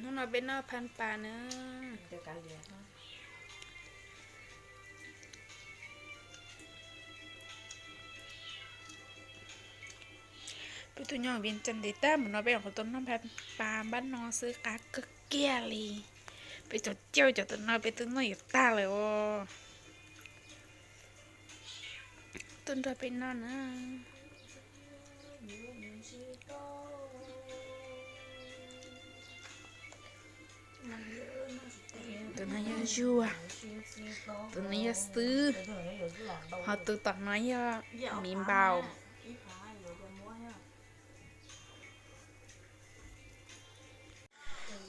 Hnub no peb noj phaj pas na. Peb tuaj nyob Vias Cas ntev tag mus no peb nyuam qhuav tau noj phaj pas npab no xwb qab kawg kiag li. Peb cov cauj cov tam no peb twb noj yuav tag lawm os. Tuaj nrog peb noj na. Tus no yog zuag, tus no yog xwb, ho tus tom no yog miv npaus.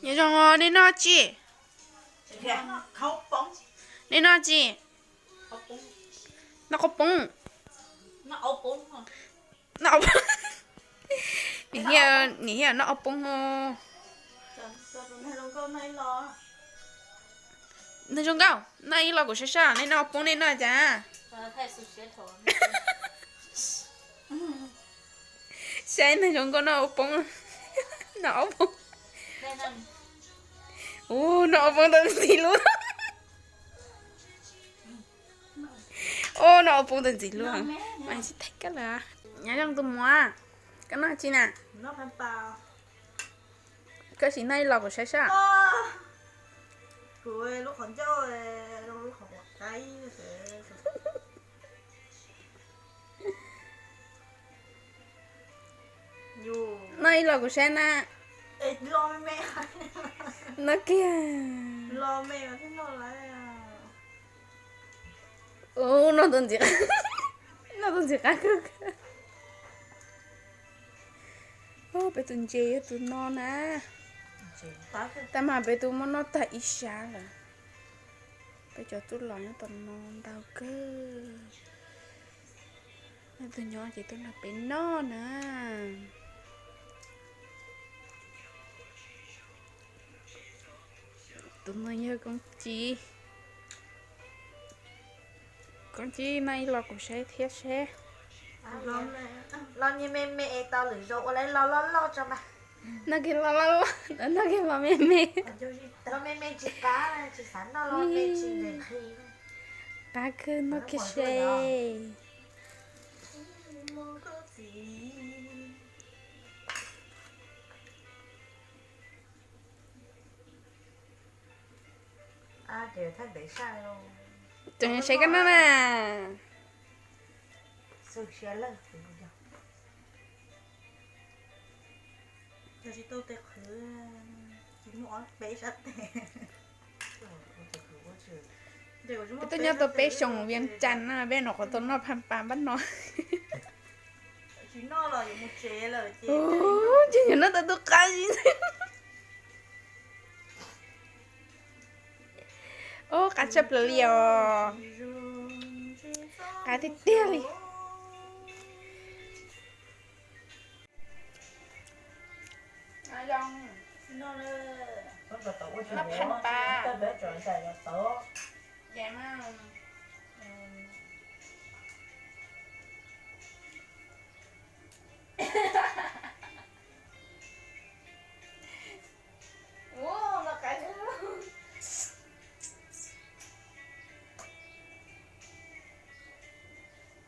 Nyob zoo, nej noj tsi? Nej noj tsi? Noj qhov poob. Noj, nim hiam noj qhov poob os. Neeg zoo nkauj, noj ib lo kuv saib sab, nej noj qhov poob nej noj cas? Saib neeg zoo nkauj noj qhov poob, noj qhov poob. Ua, noj qhov poob tau ntxim hlub. Ua, noj qhov poob tau ntxim hlub. Mas tsis thaij koj lawm. Nyob zoo tus muam, koj noj tsi na? Koj sim noj ib lo kuv saib sab. Noj ib lo kuv saib na. Noj kiag. Ua, noj tau ntxim, noj tau ntxim qab kawg. Peb tus ntses yog tus no na. Tab mas peb twb muab noj tag ib sab lawm. Peb cov tub los nyob tom no ntau kawg. Leej twg nyob ces tuaj nrog peb noj na. Tus no yog Koob Ci. Koob Ci noj ib lo kuv saib thiab seb. Los me me es tau lwm zaus ua lawv los loj loj tso mas. Noj kiag los loj loj, noj kiag los me me. Los me me tsis qab, tsis xav noj los me tsis nqhis. Qab kawg, noj kiag seb. Tseem saib koj noj na. Peb tuaj nyob tau peb xyoos Vias Cas na, peb nyuam qhuav tau noj phaj pas npab no. Ces yuav noj tau tus qab ntxiv. Ub, qab tshaj plaws li os. Qab tiag tiag li.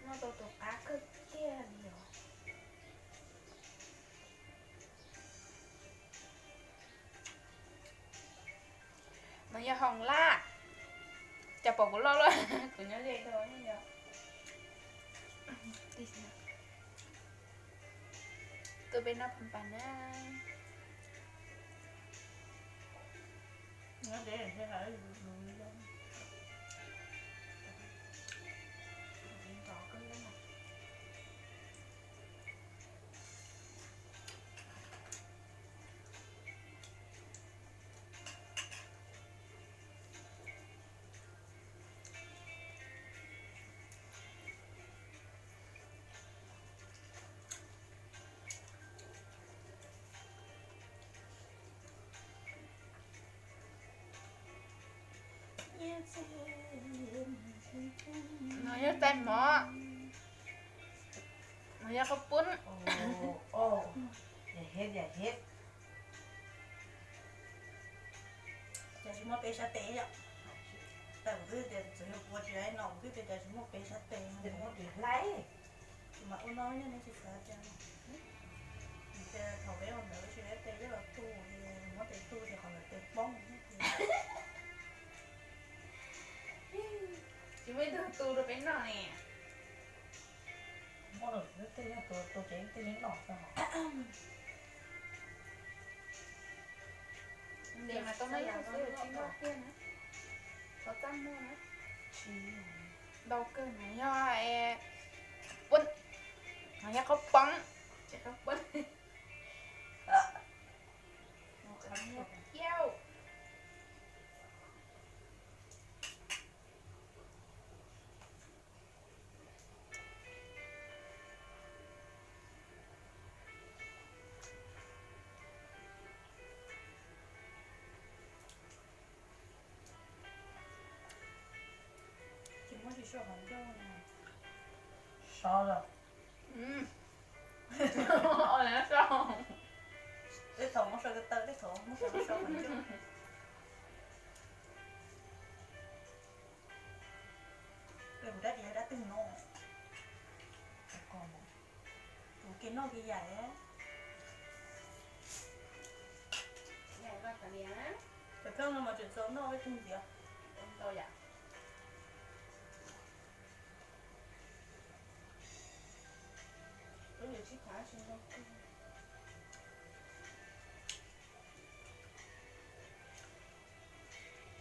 Noj tau tus qab kawg kiag li os. No yog hoom laj. Cas pom kuv loj loj, kuv nyob ze dhau ne yom. Tuaj peb noj phaj pas na. No yog tais mov. No yog qhaub poob. Yam hiab, yam hiab. Tsis muaj peb sab tes yom. Tawm kuv twb tias txawm yog kuv tsis hais no kuv twb tias tsis muaj peb sab tes. Ces kuv muab ris hlais. Mas ua no nyob nej tsis xav tias tias thaum peb ua ntawd tsis peb tes coj los tu, muab tes tu ces qhov ntawd tes poob. Tsis muaj ib tug tu rau peb noj ne. Muaj lawm, tej yog tus tus tsev tej yeej noj xwb hos. Ntev mas tau noj ib tug xwb tsis noj tiag na. Txhob txaj muag na. Ntau kawg no yog puab, no yog qhaub poob, tsis qhaub poob. Qhaub poob. Tsis muab tsis sau qhov ncauj no. Sau lawm. Tej thaum muab sau ko taw, tej thaum muab sau sau qhov ncauj. Kuv dab tsis yog dab twg no. Kuv kev noj kev yaim. Cov kheej no mas tseem txaus noj ib tug ntxiv.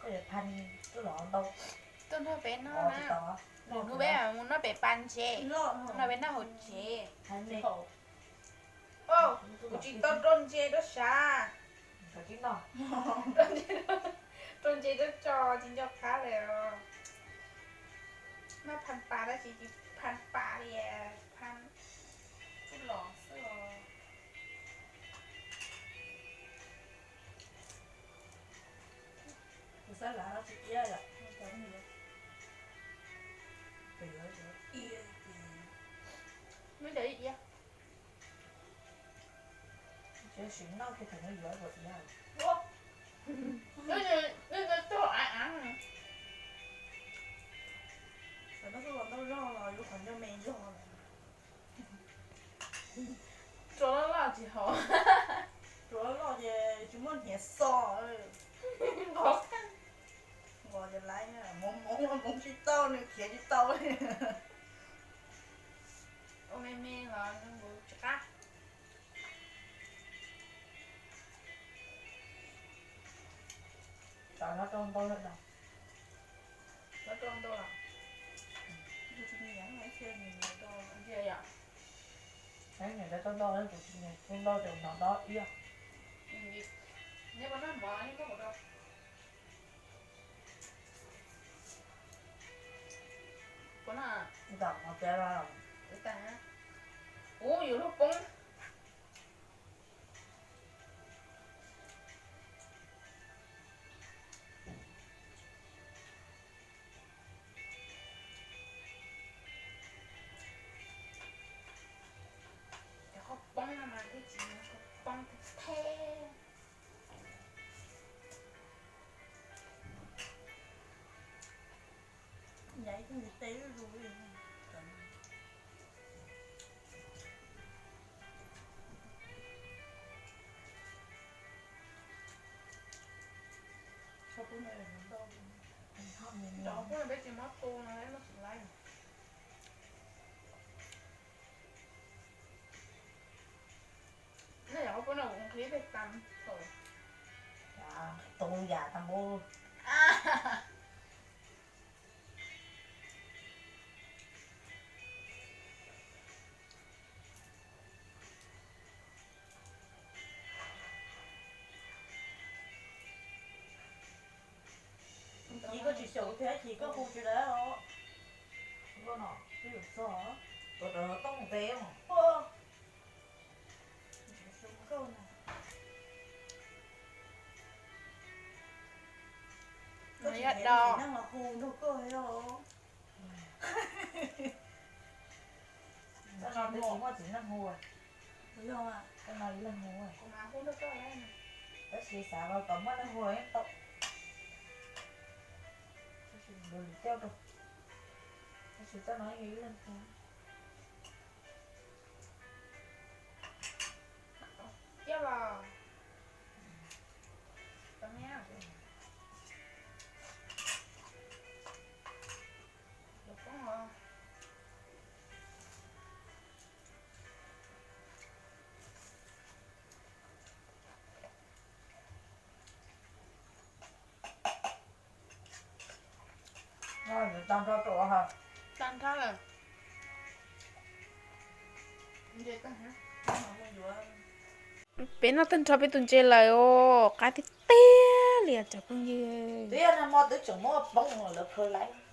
Koj yuav phaj twb los ntau. Tuaj nrog peb noj na. Hnub peb mus noj peb pas ntses, tuaj nrog peb noj hauv tsev. Kuv tsis tau rau ntses rau sav. Rau ntses rau tso tsis nco qab lawm. Noj phaj pas tab sis tsis phaj pas li, phaj txuj lom xwb os. Kuv xav lam no tsis iab yom, cov ib, cov ib ces muab cov ib iab. Tsis sim noj kiag thaum no yuav ua iab. Txawm no xwb los ntau zog los yuav qhov ncauj me zog lawm. Rau loj loj tsis haum. Rau loj loj ces tsis muaj hniav xo. Nqos, nqos ces laiv, hmoov hmoov tsis tau, nws khiav tsis tau li. Ua me me los nws tsis qab. Tsam no rau ntau lawm ntag. Rau ntau lawm. Ntsia yom. Niam rau ntau lawm, kuv tsis niam rau ntau ces hnov dob iab. Neb puas noj mov, neb muab kuv rau. Puas noj? Ntawm mov tiav los. Ub, yuav luag poob. Cov qhaub poob no mas twb tsis, qhaub poob theb theb. Nyav ib tug ntiv tes zuj zus li. Cov pub no peb tsis muab tu no peb muab tsis laib. Noj yam qhaub poob no kuv nqhis pem tas thaum. Tu yam tas npub. Chim koj tsis xyaum thiab chim koj hu tsis lawm os. Koj no twb yuav txog, tuav rawv tooj ntev os. Koj tsis hais txiv neej los hu nrog koj os. Koj no twb tsis muaj txiv neej hu. Yog, koj no ib leeg hu. Tab sis xav los kom muaj neeg hu los yeej tau. Coj los. Peb noj tag nrho peb tus ntses lawm os, qab tiag tiag li os cov phooj ywg. Twb yog nag hmo twb tseem muab poob lawv plhu lawm.